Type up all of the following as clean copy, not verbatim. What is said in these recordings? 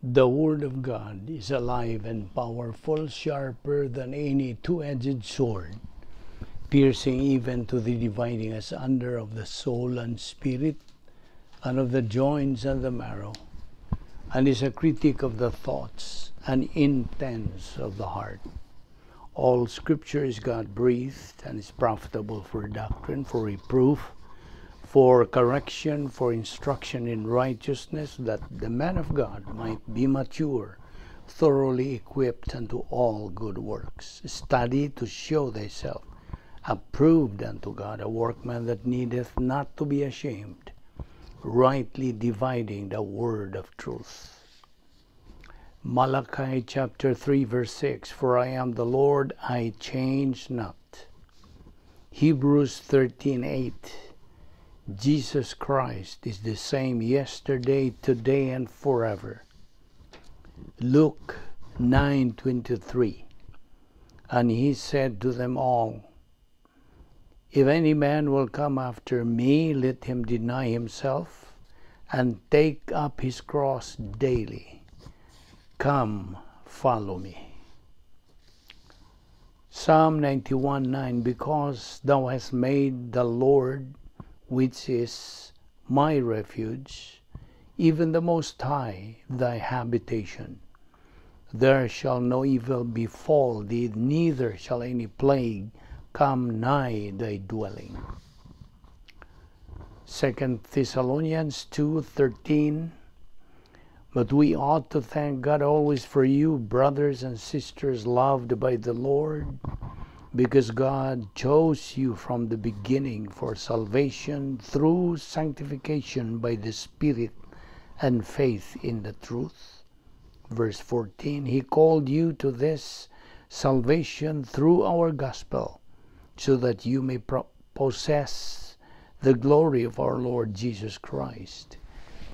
The Word of God is alive and powerful, sharper than any two-edged sword, piercing even to the dividing asunder of the soul and spirit, and of the joints and the marrow, and is a critic of the thoughts and intents of the heart. All Scripture is God-breathed and is profitable for doctrine, for reproof, for correction, for instruction in righteousness, that the man of God might be mature, thoroughly equipped unto all good works. Study to show thyself approved unto God, a workman that needeth not to be ashamed, rightly dividing the word of truth. Malachi chapter 3 verse 6, "For I am the Lord, I change not." Hebrews 13:8, "Jesus Christ is the same yesterday, today, and forever." Luke 9:23, "And he said to them all, If any man will come after me, let him deny himself and take up his cross daily. Come, follow me." Psalm 91:9, "Because thou hast made the Lord, which is my refuge, even the Most High, thy habitation. There shall no evil befall thee, neither shall any plague come nigh thy dwelling." 2 Thessalonians 2:13, "But we ought to thank God always for you, brothers and sisters loved by the Lord, because God chose you from the beginning for salvation through sanctification by the Spirit and faith in the truth." Verse 14, "He called you to this salvation through our gospel, so that you may possess the glory of our Lord Jesus Christ."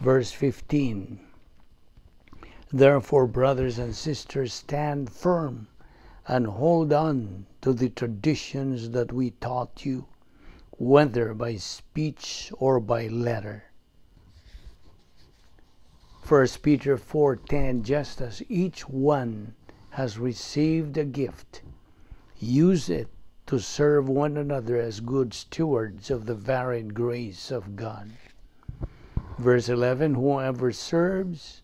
Verse 15, "Therefore, brothers and sisters, stand firm and hold on to the traditions that we taught you, whether by speech or by letter." 1 Peter 4:10, "Just as each one has received a gift, use it to serve one another as good stewards of the varied grace of God." Verse 11, "Whoever serves,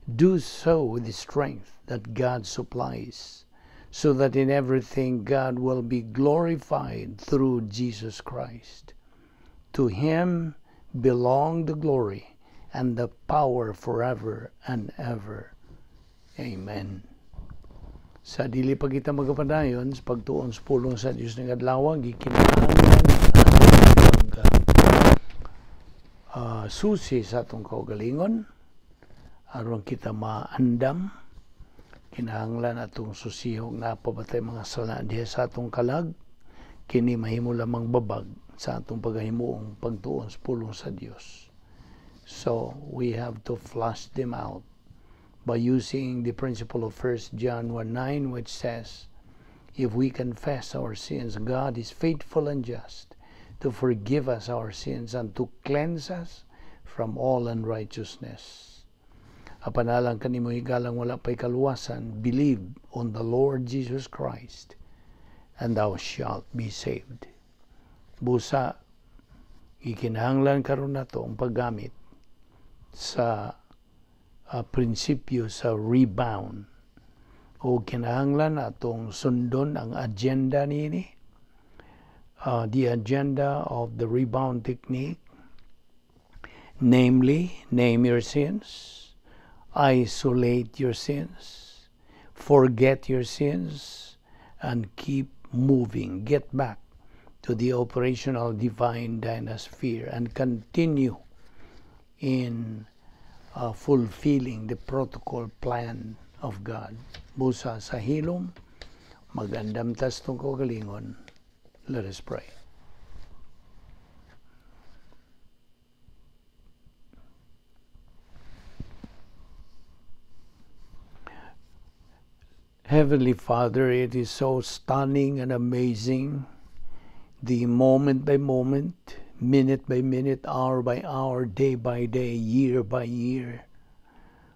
do so with the strength that God supplies, so that in everything God will be glorified through Jesus Christ. To Him belong the glory and the power forever and ever. Amen." Sa dili pa kita magapadayon sa pagtuon sa pulong sa Dios ng adlaw, gikinahanglan ang pag susi sa atong kaugalingon aron kita maandam. Kinahanglan atong susihog naa pa ba tay mga sala diha sa atong kalag. Kini mahimo lamang babag sa atong paghimuong pagtuon sa pulong sa Dios. So we have to flush them out by using the principle of 1 John 1:9, which says, "If we confess our sins, God is faithful and just to forgive us our sins and to cleanse us from all unrighteousness." Apan alang kanimo higalang wala pa'y kaluwasan, believe on the Lord Jesus Christ and thou shalt be saved. Busa, ikinahanglan karon nato ang paggamit sa prinsipyo sa rebound. O kinahanglan atong sundon ang agenda niini, the agenda of the rebound technique, namely, name your sins, isolate your sins, forget your sins, and keep moving. Get back to the operational divine dynasphere and continue in fulfilling the protocol plan of God. Busa sa hilom, magandam tas tong kaugalingon. Let us pray. Heavenly Father, it is so stunning and amazing, the moment by moment, minute by minute, hour by hour, day by day, year by year,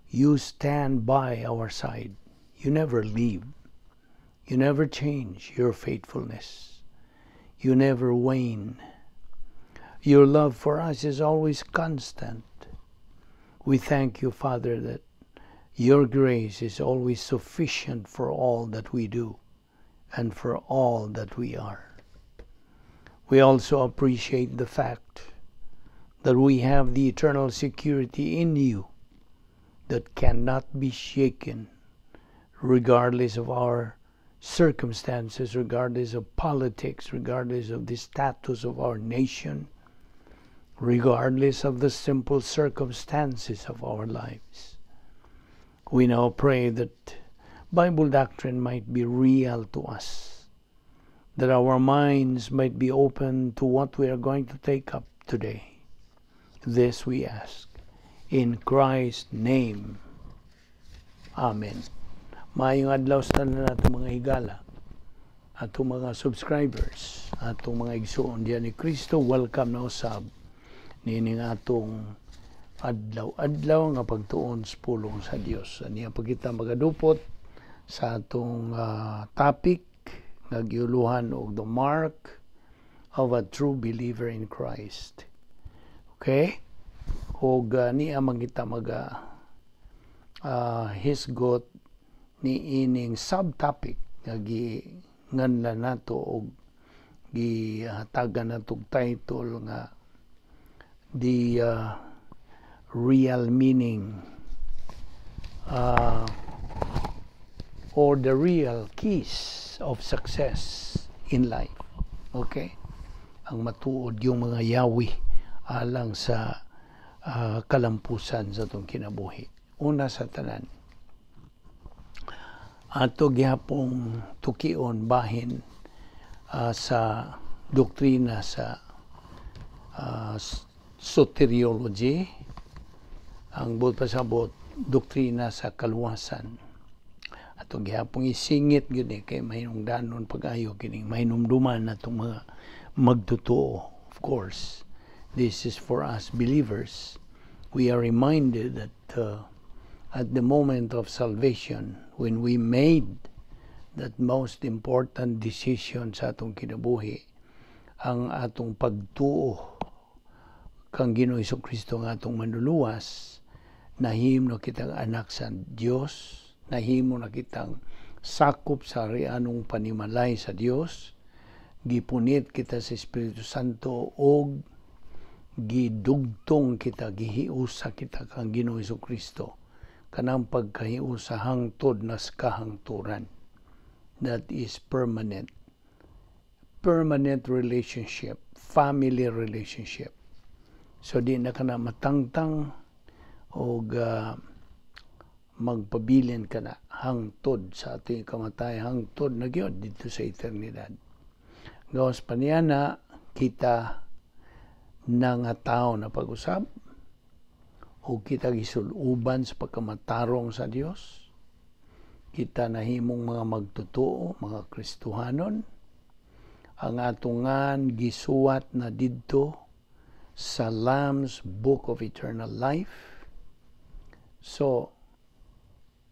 You stand by our side. You never leave. You never change your faithfulness. You never wane. Your love for us is always constant. We thank you, Father, that your grace is always sufficient for all that we do and for all that we are. We also appreciate the fact that we have the eternal security in you that cannot be shaken, regardless of our circumstances, regardless of politics, regardless of the status of our nation, regardless of the simple circumstances of our lives. We now pray that Bible doctrine might be real to us, that our minds might be open to what we are going to take up today. This we ask in Christ's name. Amen. Maayong adlaw sa tanan nato, mga higala, atong mga subscribers, atong mga igsuon diyan ni Kristo. Welcome na usab niining atong adlaw-adlaw nga pagtuon sa pulong sa Dios. Ania pa kita magadupot sa atong topic nga giuluhan og "The Mark of a True Believer in Christ." Okay? Og niya man kita maga hisgot ni ining subtopic nga gi nganlan nato og gihatagan nato og title nga "The Real Meaning or the Real Keys of Success in Life." Okay? Ang matuod yung mga yawi alang sa kalampusan sa atong kinabuhi. Una sa tanan, ato gihapong tukion bahin sa doktrina sa soteriology, ang buot pasabot, doktrina sa kaluwasan. Ato gihapong isingit gyud eh, kay mahinungdanon pag-ayo kining mahinumduman atong mga magtotoo. Of course, this is for us believers. We are reminded that at the moment of salvation, when we made that most important decision sa atong kinabuhi, ang atong pagtuo kang Ginoong Kristo nga atong manluluwas, nahimo na kitang anak sa Dios, nahimo na kitang sakop sa rianong panimalay sa Dios, gipunit kita sa Espiritu Santo og gidugtong kita, gihiusa kita kang Ginoong Kristo, kanang pagkahiusa hangtod na sa kahangturan. That is permanent. Permanent relationship, family relationship. So di na ka na matangtang og magpabilin ka na hangtod sa ating kamatay, hangtod na gyud dito sa eternidad. Gawas pa niya na kita na nga tao na pag-usab o kita gisuluban sa pagkamatarong sa Dios, kita nahimong mga magtotoo, mga Kristohanon. Ang atungan gisuwat na didto sa Lamb's Book of Eternal Life. So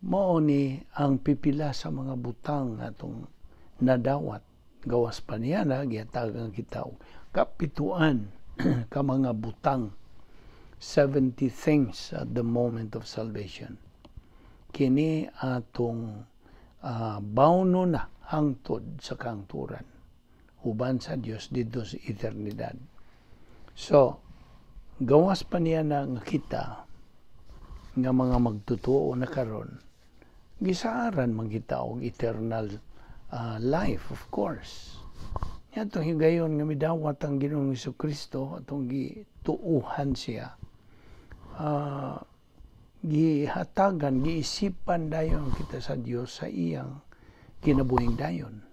mao ni ang pipila sa mga butang atong nadawat. Gawas pa niya na gihatagan kita og kapituan ka mga butang, 70 things at the moment of salvation. Kini atong bawno na hangtod sa kangturan uban sa Dios didto sa eternidad. So gawas pa niya na nga kita nga mga magtotoo na karon, gisaaran man kita og eternal life, of course. Atong higayon nga midawat ang Ginoong Kristo, atong gituuhan siya, gihatagan, giisipan dayon kita sa Dios sa iyang kinabuhing dayon.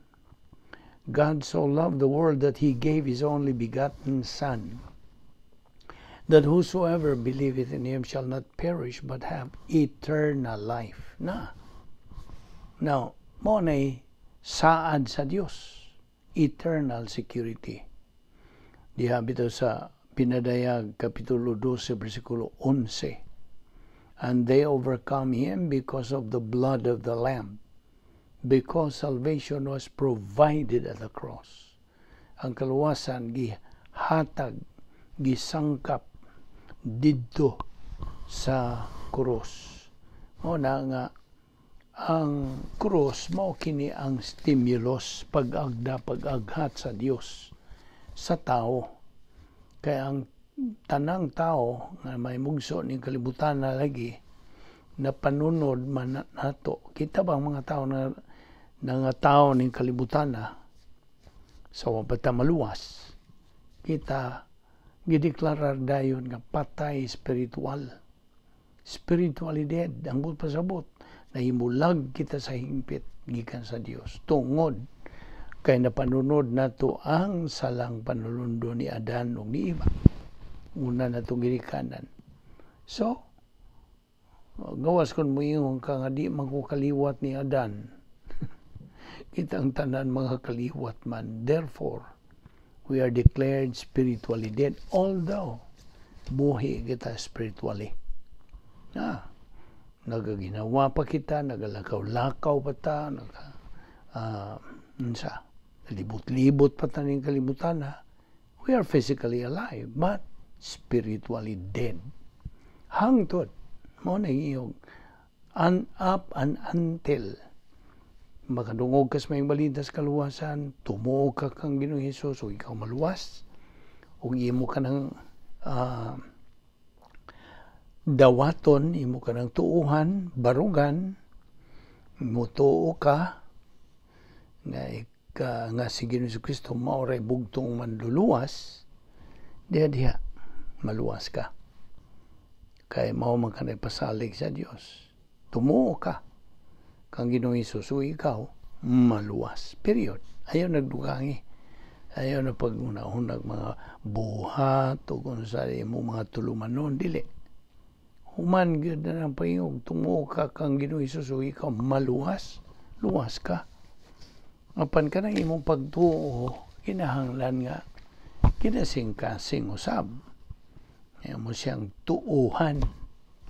God so loved the world that He gave His only begotten Son, that whosoever believeth in Him shall not perish but have eternal life. Na. Now, mao nay saad sa Dios, eternal security. Diha bitaw sa Pinadayag Kapitulo 12 versikulo 11. And they overcome him because of the blood of the Lamb, because salvation was provided at the cross. Ang kaluwasan gihatag, gisangkap didto sa krus. Mao na nga ang krus mao kini ang stimulus, pag-agda, pag-aghat sa Dios sa tao. Kaya ang tanang tao nga may mugso ning kalibutan na lagi na panunod man nato kita bang mga tao na nga tao ning kalibutan na sa wa pa ta maluwas, kita gideklarar dayon nga patay spiritual, spiritually dead. Ang buot pasabot, nahimulag kita sa hingpit gikan sa Dios tungod kay napanunod nato ang salang panulundo ni Adan ug ni Eva, una na itong ginikanan. So, gawas kung moingon ka nga di man ko kaliwat ni Adan, kitang tanan mga kaliwat man. Therefore, we are declared spiritually dead, although buhi kita spiritually. Ah, nagaginawa pa kita, nagalakaw-lakaw pa ta, naga, unsa, libot-libot pa ta ning kalibutan ha. We are physically alive, but spiritually dead. Hangtod, mao na iyong an up and until makadungog ka sa maayong balita sa kaluwasan, tumuo ka kang Ginoong Hesus ug ikaw maluwas, ug imo ka ng dawaton, imo ka ng tuuhan, barugan, mutuo ka nga ika, nga si Ginoong Kristo mao ray bugtong manluluwas, diha diha maluwas ka. Kay mao man ka pasalig sa Dios. Tumuo ka kang Ginoong Hesus ug ikaw maluwas. Period. Ayaw nagdugangi. Ayaw na pag unahunag mga buhat o kung sa imo mga tulumanon. Dili. Human gyud na ang pahingog, tumuo ka kang Ginoong Hesus ug ikaw maluwas. Luwas ka. Apan kanang imong pagtuo, kinahanglan nga kinasing-kasing usab. Mo siyang tuuhan.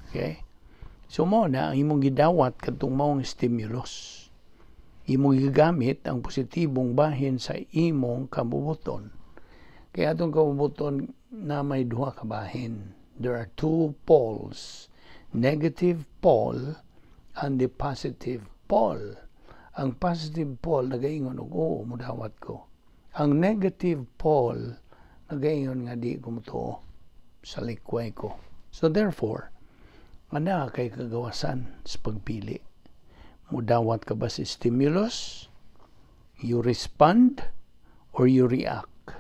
Okay? So mao na ang imong gidawat kadtong maong stimulus. Imong gigamit ang positibong bahin sa imong kabubuton. Kaya atong kabubuton na may duha ka bahin. There are two poles. Negative pole and the positive pole. Ang positive pole nagaingon og oo, mudawat ko. Ang negative pole nagaingon nga di ko mutuo, sa likway ko. So therefore, ana kay kagawasan sa pagpili. Mudawat ka ba sa stimulus? You respond or you react.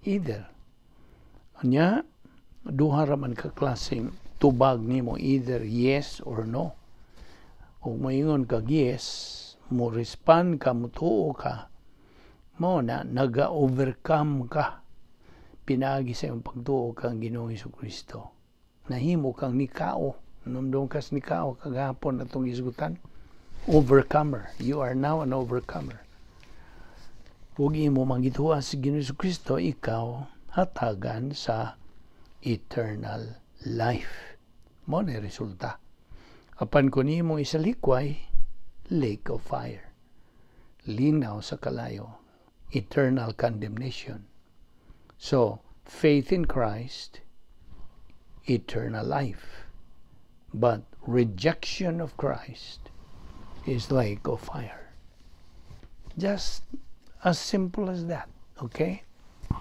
Either. Anya, duha ra man ka klaseng tubag nimo, either yes or no. Kung moingon kag yes, mo respond ka, mutuo ka, mao na naga-overcome ka pinaagi sa imong pagtuo kang Ginoong Kristo. Nahimo kang nikao. Numdum kas nikao kagahapon atong isgutan. Overcomer. You are now an overcomer. Ug imo mangituwa si Ginoong Kristo, ikaw hatagan sa eternal life. Mao na resulta. Apan kung imong isalikway, lake of fire. Linaw sa kalayo. Eternal condemnation. So, faith in Christ, eternal life. But rejection of Christ is lake of fire. Just as simple as that. Okay?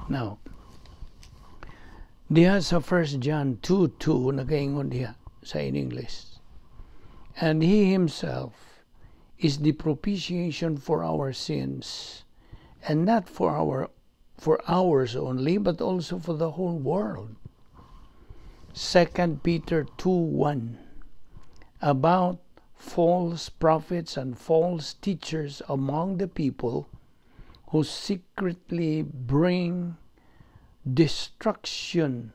Now, diha sa 1 John 2:2 nagaingon diha sa in English. "And he himself is the propitiation for our sins, and not for ours only, but also for the whole world." 2 Peter 2:1, about false prophets and false teachers among the people who secretly bring destruction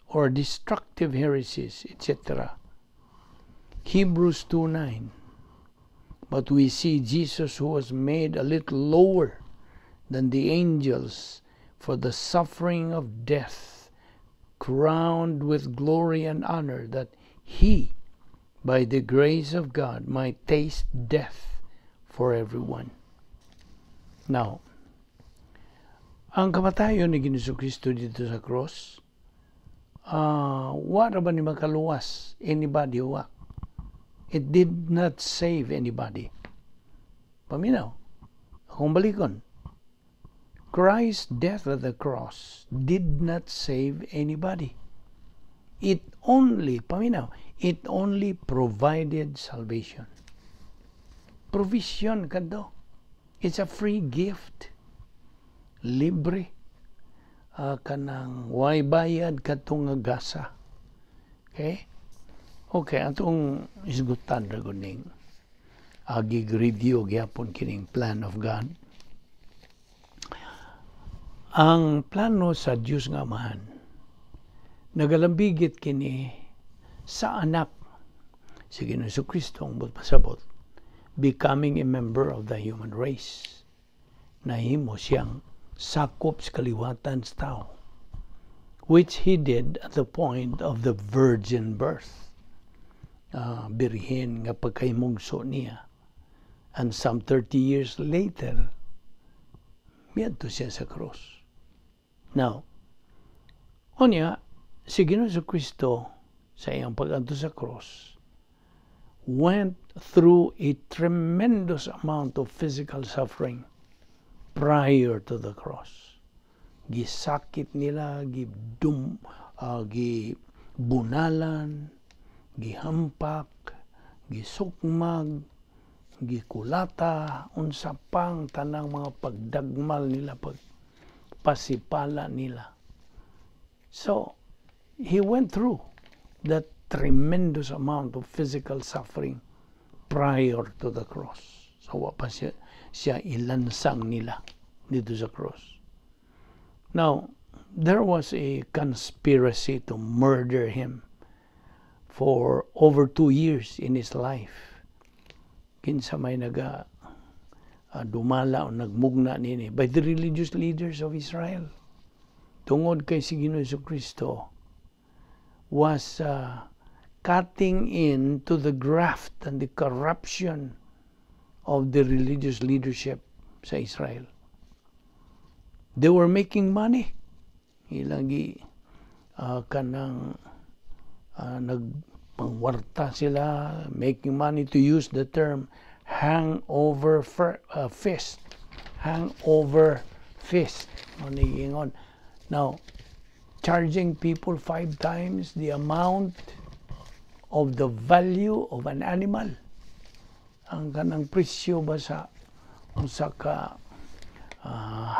or destructive heresies, etc. Hebrews 2:9. "But we see Jesus, who was made a little lower than the angels for the suffering of death, crowned with glory and honor, that he By the grace of God, might taste death for everyone. Now, ang kamatayon ni Ginoong Kristo didto sa cross, wala ba ni makaluwas anybody wa? It did not save anybody. Paminaw. Akong balikon. Christ's death at the cross did not save anybody. It only, paminaw, it only provided salvation. Provision kadto. It's a free gift. Libre. Kanang way bayad kadtong nga gasa. Okay? Okay, atong isgutan ra gud ning agig review gyapon kining plan of God. Ang plano sa Dios nga Amahan nagalambigit kini sa anak, si Ginoong Kristo, ang pasabot, becoming a member of the human race. Nahimo siyang sakop sa kaliwatan sa tao, which he did at the point of the virgin birth, birhen nga pagkahimugso niya. And some 30 years later, miadto siya sa cross. Now, unya, si Ginoong Kristo sa iyang pag-adto sa cross went through a tremendous amount of physical suffering prior to the cross. Gisakit nila, gidum, gibunalan, gihampak, gisukmag, gikulata, unsa pang tanang mga pagdagmal nila, pag pasipala nila. So, he went through that tremendous amount of physical suffering prior to the cross. So, wa pa siya ilansang nila didto sa cross. Now, there was a conspiracy to murder him for over 2 years in his life. Kinsa may naga dumala o nagmugna nini? By the religious leaders of Israel. Tungod kay si Ginoong Kristo was cutting into the graft and the corruption of the religious leadership sa Israel. They were making money. Ilang gi kanang nagpangwarta sila, making money, to use the term hangover fist. Hangover fist. Ano ingon? Now, charging people five times the amount of the value of an animal. Ang kanang presyo ba sa usa ka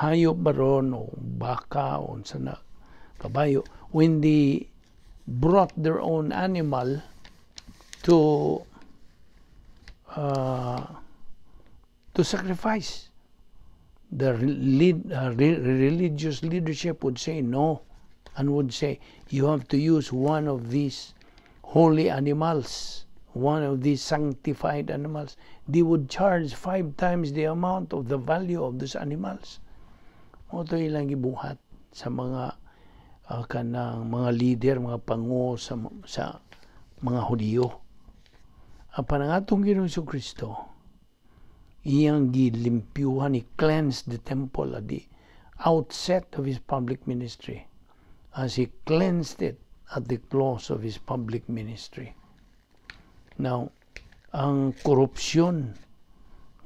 hayop ba ron o baka o unsa na kabayo, when they brought their own animal to sacrifice, the religious leadership would say no and would say you have to use one of these holy animals, one of these sanctified animals. They would charge five times the amount of the value of those animals. Mao to ilang gibuhat sa mga kanang mga leader, mga pango sa mga Hudiyo. Apan ang atong Ginoong Kristo, iyang gilimpyuhan, he cleansed the temple at the outset of his public ministry as he cleansed it at the close of his public ministry. Now, ang korupsyon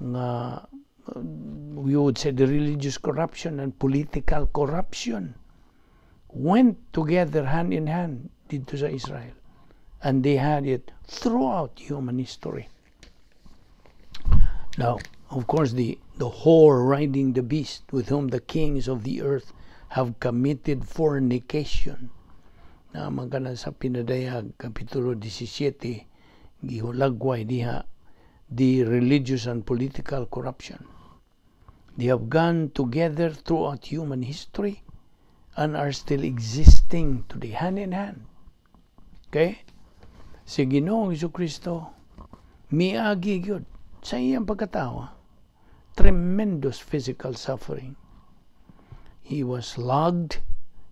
nga we would say the religious corruption and political corruption went together hand in hand didto sa Israel. And they had it throughout human history. Now, of course, the whore riding the beast with whom the kings of the earth have committed fornication. Na man kana sa Pinadayag, Kapitulo 17, gihulagway diha the religious and political corruption. They have gone together throughout human history and are still existing today, hand in hand. Okay? Si Ginoong Kristo miagi gyud sa iyang pagkatawa tremendous physical suffering. He was slogged,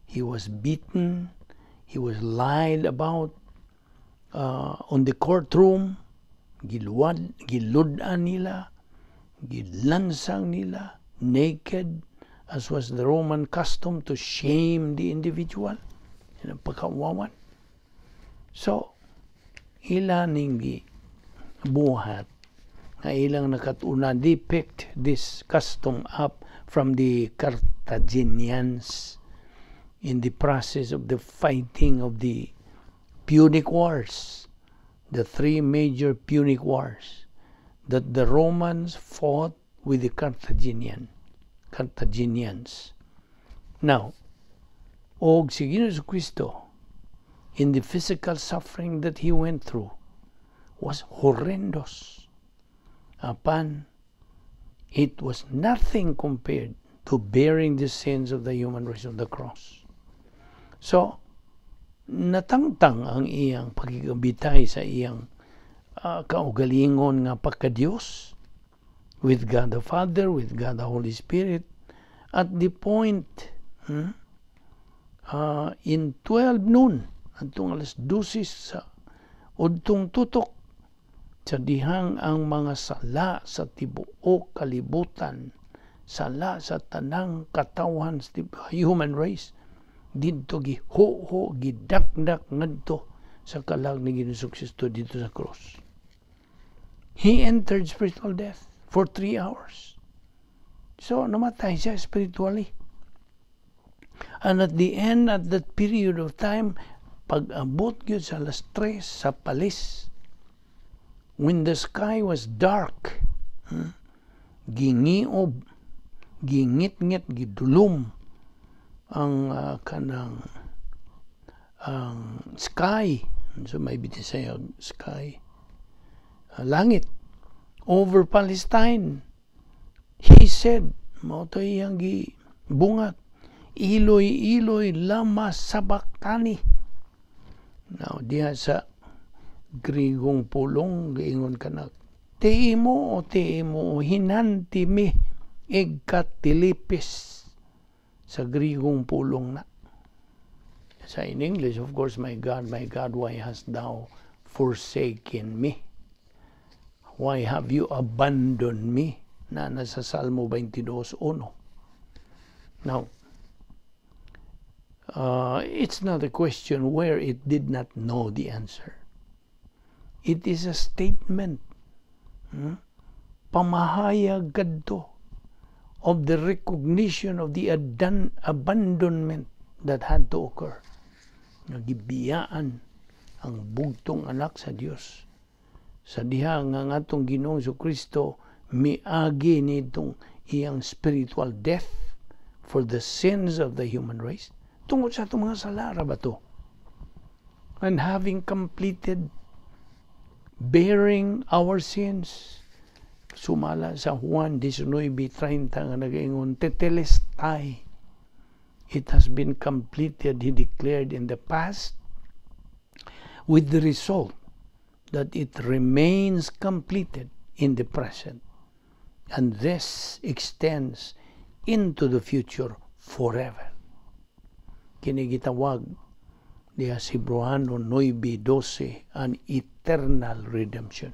he was beaten, he was lied about, On the courtroom, giluwad, gilud-an nila, gilansang nila, naked, as was the Roman custom to shame the individual. Yan ang pagkawawan. So, ila ning buhat nga ilang nakatunan. They picked this custom up from the Carthaginians in the process of the fighting of the Punic Wars, the three major Punic Wars that the Romans fought with the Carthaginians. Now, og si Ginoong Kristo, in the physical suffering that he went through, was horrendous. Apan, it was nothing compared to bearing the sins of the human race on the cross. So, natangtang ang iyang pagkikabitay sa iyang kaugalingon nga pagka-Diyos with God the Father, with God the Holy Spirit, at the point in 12 noon, atong alas 12 sa udtong tutok, sa dihang ang mga sala sa tibuok kalibutan, sala sa tanang katawhan sa human race, didto gihuho, gidakdak ngadto sa kalag ni Ginoong Kristo didto sa cross. He entered spiritual death for 3 hours. So, namatay siya spiritually. And at the end, at that period of time, pag-abot gyud sa alas 3 sa palis, when the sky was dark, gingiob, gingitngit, gidulom ang kanang ang sky, so may Bisaya sky, langit over Palestine. He said, mao to iyang gibungat, "Eloi, Eloi, lama sabachthani?" Now, diha sa Grigong pulong, giingon kanak, "Θεέ μου, ω Θεέ μου, hinanti me ekatalipes," sa Grigong pulong na. Sa in English, of course, "My God, my God, why hast thou forsaken me? Why have you abandoned me?" Na nasa Salmo 22.1. Now, it's not a question where it did not know the answer. It is a statement. Pamahayag kadto of the recognition of the abandonment that had to occur. Nagibiyaan ang bugtong anak sa Dios. Sa diha nga ang atong Ginoong Kristo miagi nitong iyang spiritual death for the sins of the human race. Tungod sa atong mga sala ra ba to? And having completed bearing our sins, sumala sa Juan 19.30 nga nagaingon, "Tetelestai," it has been completed, he declared in the past, with the result that it remains completed in the present. And this extends into the future forever. Kini gitawag diha si Hebreohano 9.12, an eternal redemption.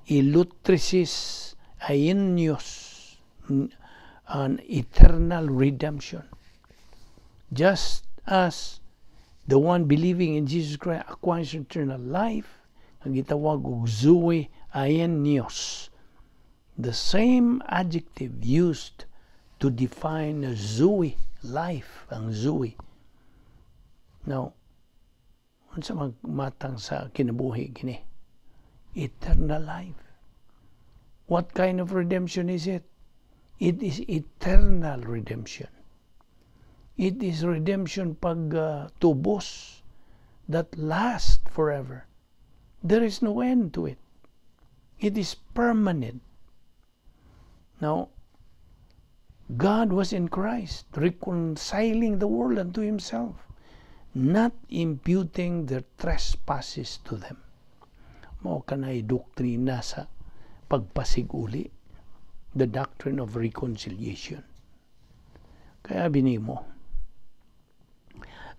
Elutrisis aionios, an eternal redemption. Just as the one believing in Jesus Christ acquires eternal life, ang gitawag og zoe aionios. The same adjective used to define zoe, life, ang zoe. Now, unsa matang sa kinabuhi kini? Eternal life. What kind of redemption is it? It is eternal redemption. It is redemption pag tubos that lasts forever. There is no end to it. It is permanent. Now, God was in Christ, reconciling the world unto Himself, not imputing their trespasses to them. Mao kanay doktrina sa pagpasiguli, the doctrine of reconciliation. Kaya binimo,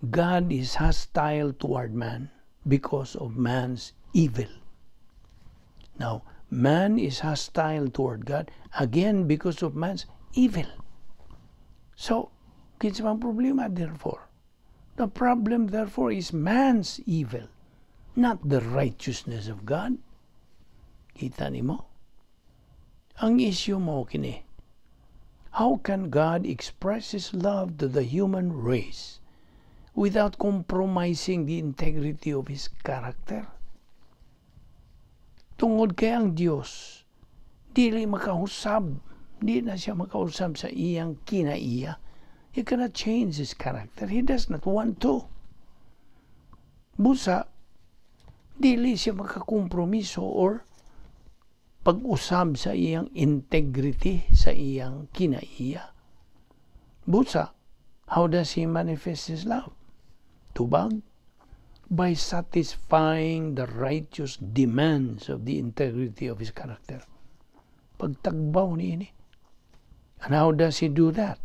God is hostile toward man. Because of man's evil. Now, man is hostile toward God again because of man's evil. So, kinsa man problema therefore? The problem therefore is man's evil, not the righteousness of God. Kita nimo? Ang issue mao kini. How can God express His love to the human race without compromising the integrity of His character? Tungod kay ang Dios dili makahusab, di na siya makausab sa iyang kinaiya. He cannot change his character. He does not want to. Busa, dili siya makakompromiso or pag-usab sa iyang integrity, sa iyang kinaiya. Busa, how does He manifest His love? Tubag? By satisfying the righteous demands of the integrity of His character. Pagtagbaw niini. And how does He do that?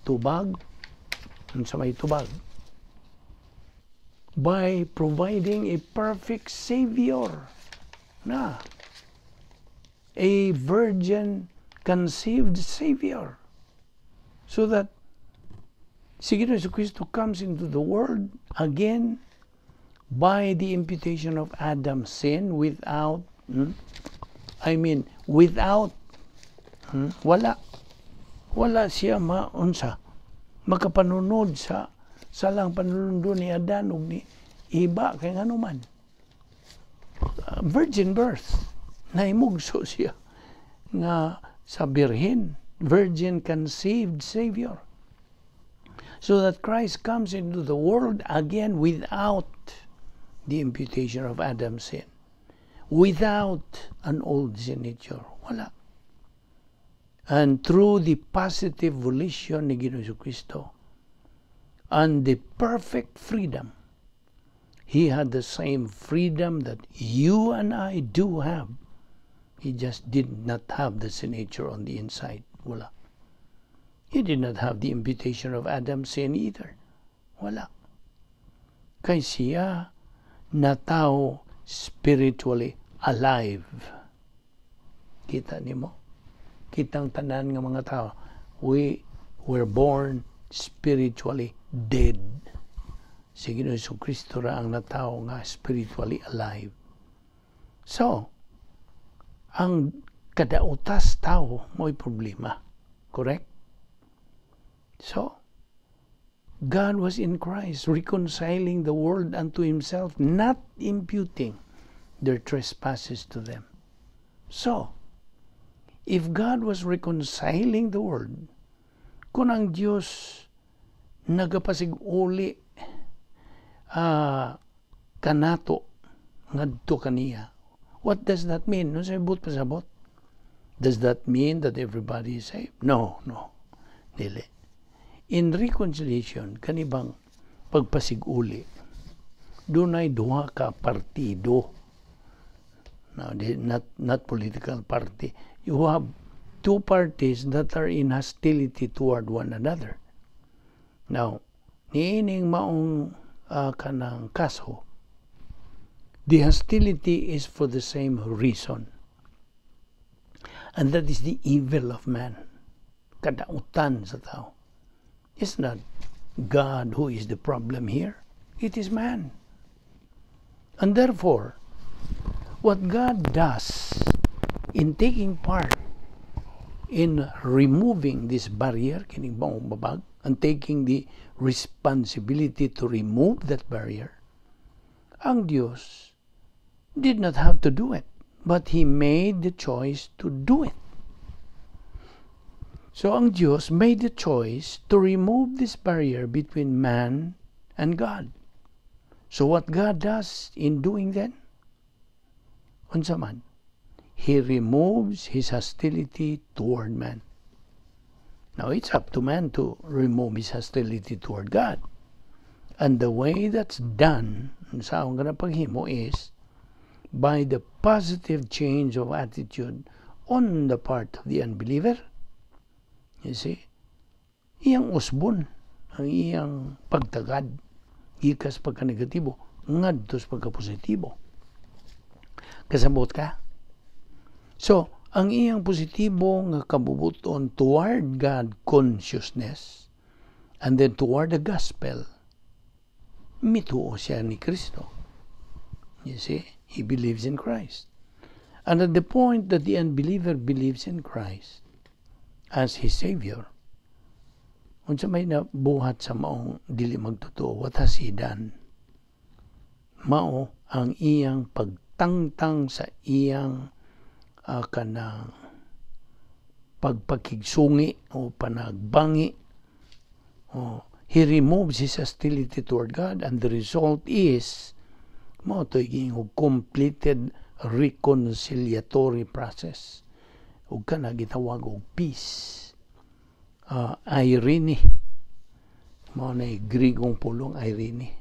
Tubag? Unsa may tubag? By providing a perfect Savior. Na. A virgin conceived Savior. So that si Ginoong Kristo comes into the world again by the imputation of Adam's sin without, I mean, without, wala siya maunsa, makapanunod sa salang panunundo ni Adan ug ni Eva kay ngano man. Virgin birth, nahimugso siya nga sa birhen, virgin conceived Savior. So that Christ comes into the world again without the imputation of Adam's sin, without an old sin nature. Wala. And through the positive volition ni Ginoong Kristo and the perfect freedom, He had the same freedom that you and I do have. He just did not have the sin nature on the inside. Wala. He did not have the imputation of Adam's sin either. Wala. Kay siya natawo spiritually alive. Kita nimo? Kitang tanan nga mga tao, we were born spiritually dead. Si Ginoong Kristo ra ang natawo nga spiritually alive. So, ang kadautas tao mo'y problema. Correct? So, God was in Christ, reconciling the world unto Himself, not imputing their trespasses to them. So, if God was reconciling the world, kung ang Diyos nagapasig-uli kanato ngadto kaniya, what does that mean? Unsay buot pasabot? Does that mean that everybody is saved? No. Dili. In reconciliation, kanibang pagpasiguli, dunay duha ka partido. Now, not political party. You have two parties that are in hostility toward one another. Now, niining maong kanang kaso, the hostility is for the same reason. And that is the evil of man. Kadautan sa tao. It's not God who is the problem here. It is man. And therefore, what God does in taking part in removing this barrier, kining maong babag, and taking the responsibility to remove that barrier, ang Dios did not have to do it, but He made the choice to do it. So ang Dios made the choice to remove this barrier between man and God. So what God does in doing then? Unsa man? He removes His hostility toward man. Now it's up to man to remove his hostility toward God. And the way that's done sa akong ganang paghimo is by the positive change of attitude on the part of the unbeliever. You see? Iyang usbon ang iyang pagtagad gikas pagka negatibo, ngadto sa pagkapositibo. Kasabot ka? So, ang iyang positibo nga kabubuton toward God consciousness and then toward the gospel, mituo siya ni Kristo. You see, he believes in Christ. And at the point that the unbeliever believes in Christ as his Savior, unsa may nabuhat sa maong dili magtotoo? What has he done? Mao ang iyang pagtangtang sa iyang kanang pagpakigsungi o panagbangi. Oh, he removes his hostility toward God, and the result is mao to completed reconciliatory process ug kana gitawag og peace, eirene. Mao na Grigong pulong, eirene.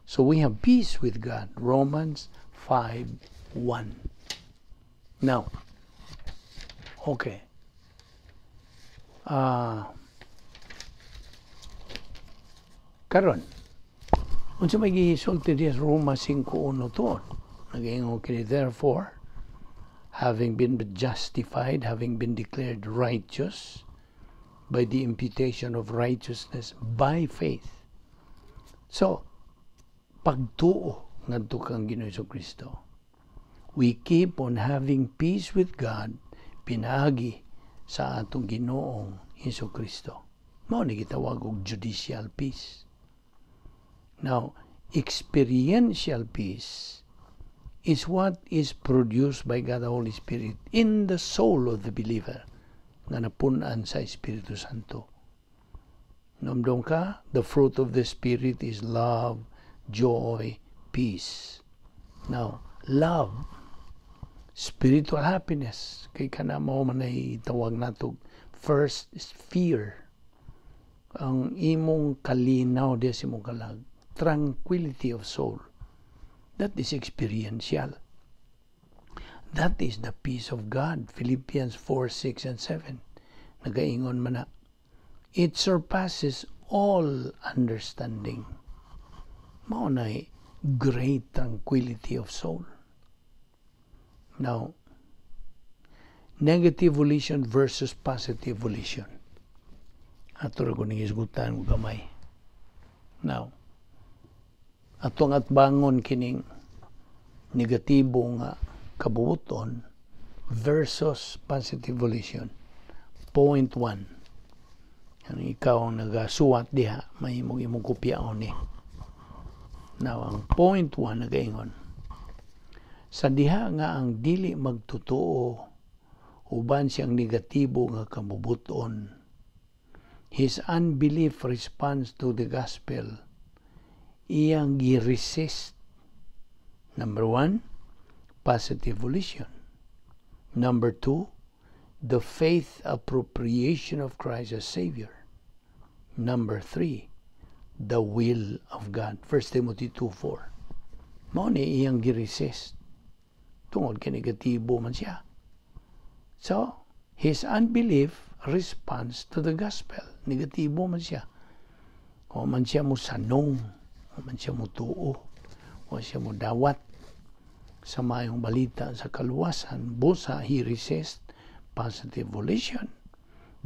So we have peace with God. Romans 5:1. Now, okay. Karon, unsa may gisulti diya sa Roma 5:1 to? Nagaingon kini, "Therefore, having been justified, having been declared righteous by the imputation of righteousness by faith." So, pagtuo ngadto kang Ginoo Kristo, we keep on having peace with God pinaagi sa atong Ginoong Hesus Kristo. Mao ni gitawag og judicial peace. Now, experiential peace is what is produced by God the Holy Spirit in the soul of the believer nga napun-an sa Espiritu Santo. Namdong ka, the fruit of the Spirit is love, joy, peace. Now, love, spiritual happiness, kay kana mao man ay tawag nato first sphere. Ang imong kalinaw diya sa imong kalag, tranquility of soul. That is experiential. That is the peace of God. Philippians 4, 6, and 7. Nagaingon man na, it surpasses all understanding. Mao na great tranquility of soul. Now, negative volition versus positive volition. Ato ra ko ning hisgutan og gamay. Now, atong atbangon kining negatibo nga kabubuton versus positive volition. Point 1. Ano, ikaw ang nagasuwat diha, mahimong imong kopyaon ni. Now, ang point 1 nagaingon, sa diha nga ang dili magtotoo uban siyang negatibo nga kabubuton, his unbelief response to the gospel, iyang gi-resist. Number one, positive volition. Number two, the faith appropriation of Christ as Savior. Number three, the will of God. 1 Timothy 2:4. Mao ni iyang gi-resist. Tungod kay negatibo man siya. So, his unbelief responds to the gospel. Negatibo man siya. O man siya mo sanong, o man siya mo tuo, o siya mo dawat sa mayong balita sa kaluwasan. Busa, he resist positive volition,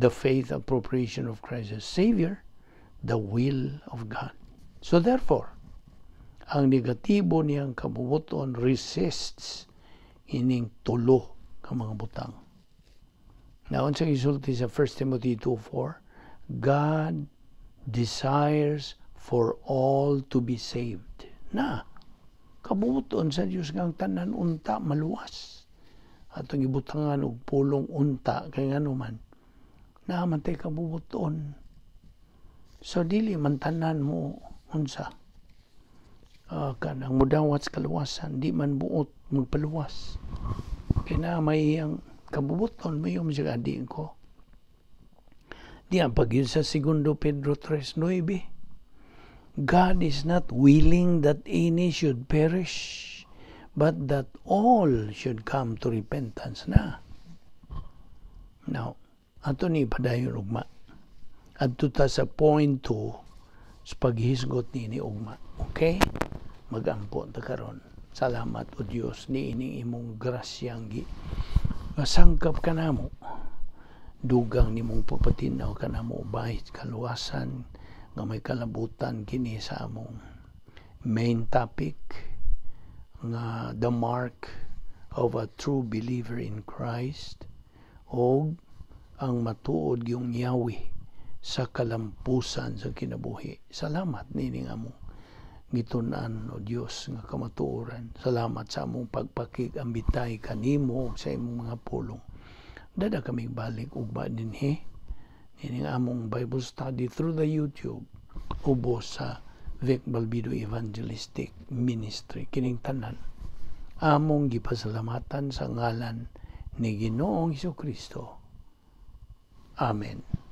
the faith appropriation of Christ as Savior, the will of God. So therefore, ang negatibo niyang kabubuton resists ining tulo ka mga butang. Now, unsa gisulti sa 1 Timothy 2:4? God desires for all to be saved. Na, kabubuton sa Dios nga ang tanan unta maluwas. Atong ibutangan og pulong "unta" kay ngano man naa man tay kabubuton. So dili man tanan mo unsa kanang mudawat sa kaluwasan, di man buot magpaluwas. Kay naa may iyang kabubuton, mayo man siya adi ko. Di ang pag sa Segundo Pedro 3:9. God is not willing that any should perish, but that all should come to repentance na. Now, ato ni padayon ugma. Adto ta sa point 2 sa paghisgot ni ugma. Okay? Magampo ta karon. Salamat, O Dios, niining imong grasyang gi sangkap kanamo. Dugang nimong pagpatinaw kanamo bahid kaluwasan nga may kalabutan kini sa among main topic nga the mark of a true believer in Christ o ang matuod yung yawi sa kalampusan sa kinabuhi. Salamat nining among gitun-an, O Dios, nga kamatuoran. Salamat sa among pagpakig-ambitay kanimo sa imong mga pulong. Dada kami balik ugma dinhi nining among Bible study through the YouTube ubos sa Vic Balbido Evangelistic Ministry. Kining tanan among gipasalamatan sa ngalan ni Ginoong Kristo. Amen.